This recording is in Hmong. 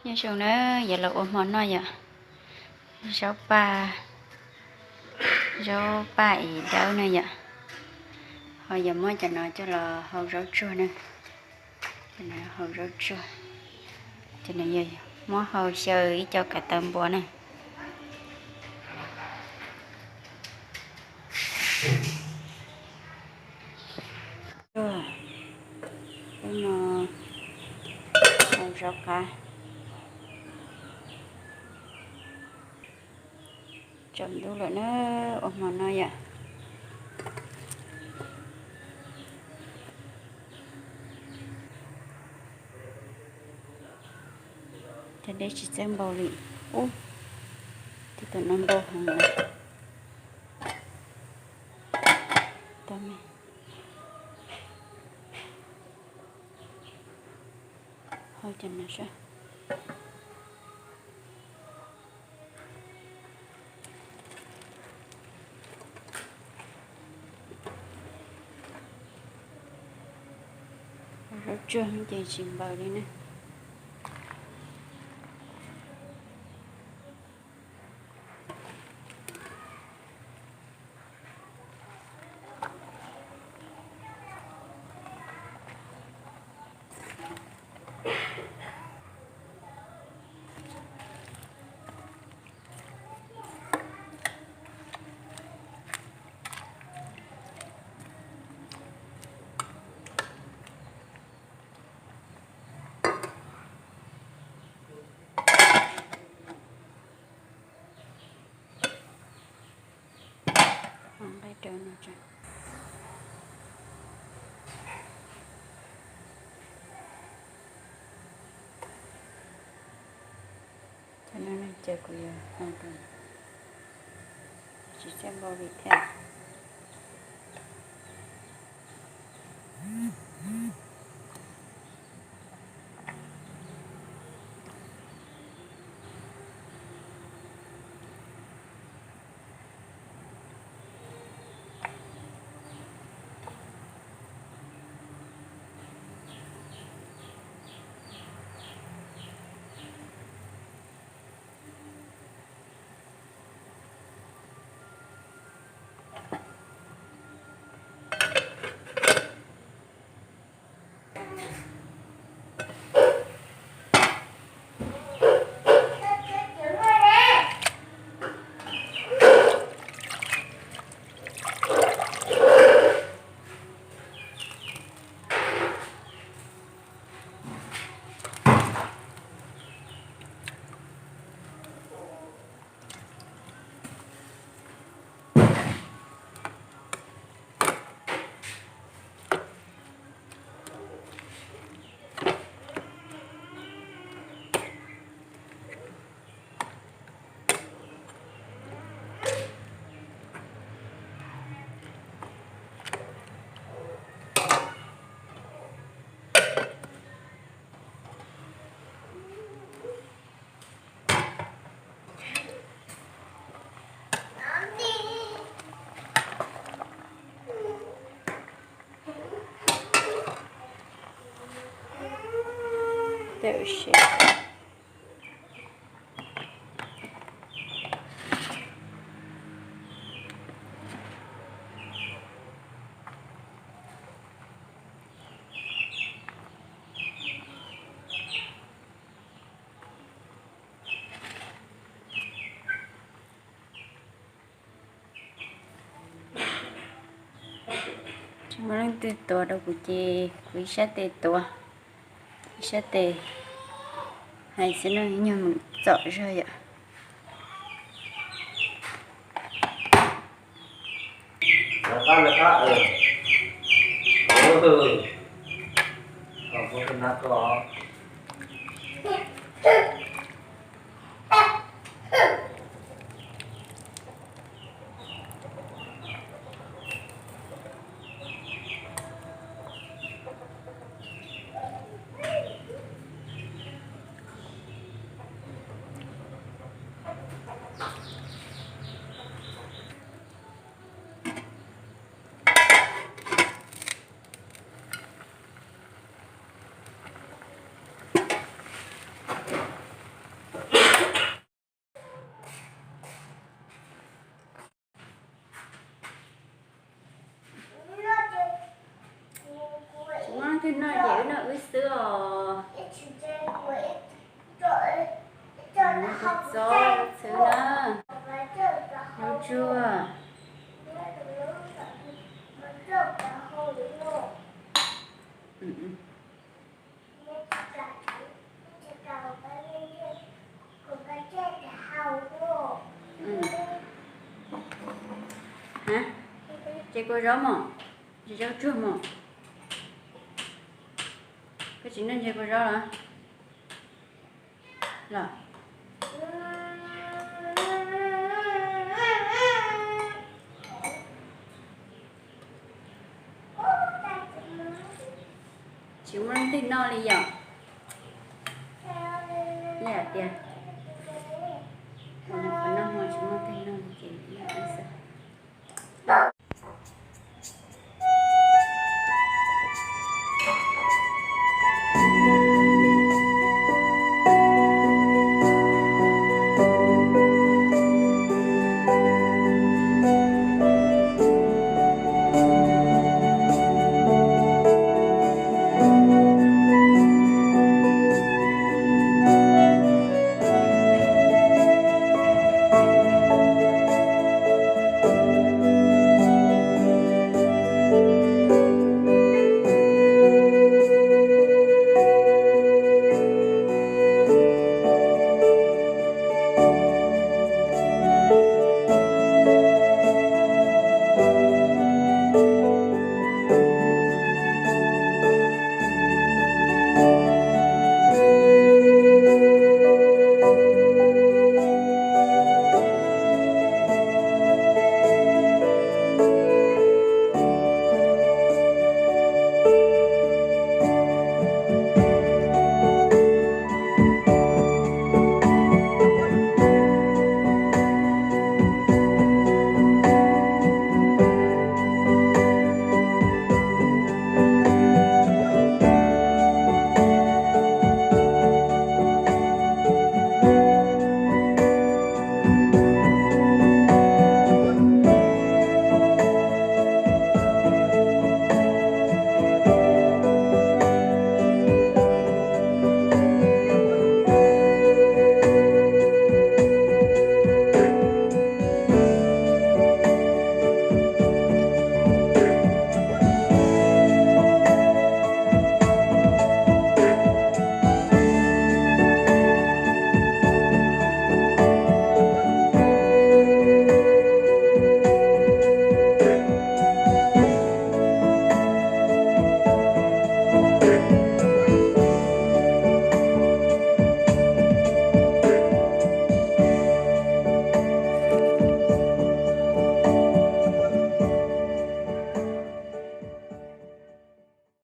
Nyob zoo na, yuav los ua hmo noj yom. Zaub paj, zaub paj es dawb na yom. Ho yuav muab cov no coj los hau zaub tsuag na. Cov no hau zaub tsuag, cov no yog muab hau xyaw ib co kav taws npua na. Peb no hau zaub qab. Tsaus ntuj lawm na, ua hmo no yom. Cov dej tsis txawj npau li. Ub, tej tom no npau heev lawm. Tau me, hau cov no saib. Zaub tsuag ces tsis npaws li ne. Nqaij rau no tso. Cov no ces kuv yuav hau rau, tsis txawj npau li thiab. Tsis muaj leej twg tuav rau kuv ces kuv ib sab tes tuav, ib sab tes hais xwb na, nyuag mus txom zog yom. Kua zaub mog, ntses zaub tsuag mog. Koj tsis noj ntses kua zaub los? Los. Tsis muaj leej twg noj li yom? Ib yam tias, qhov no tsis muaj leej twg noj ces noj xwb.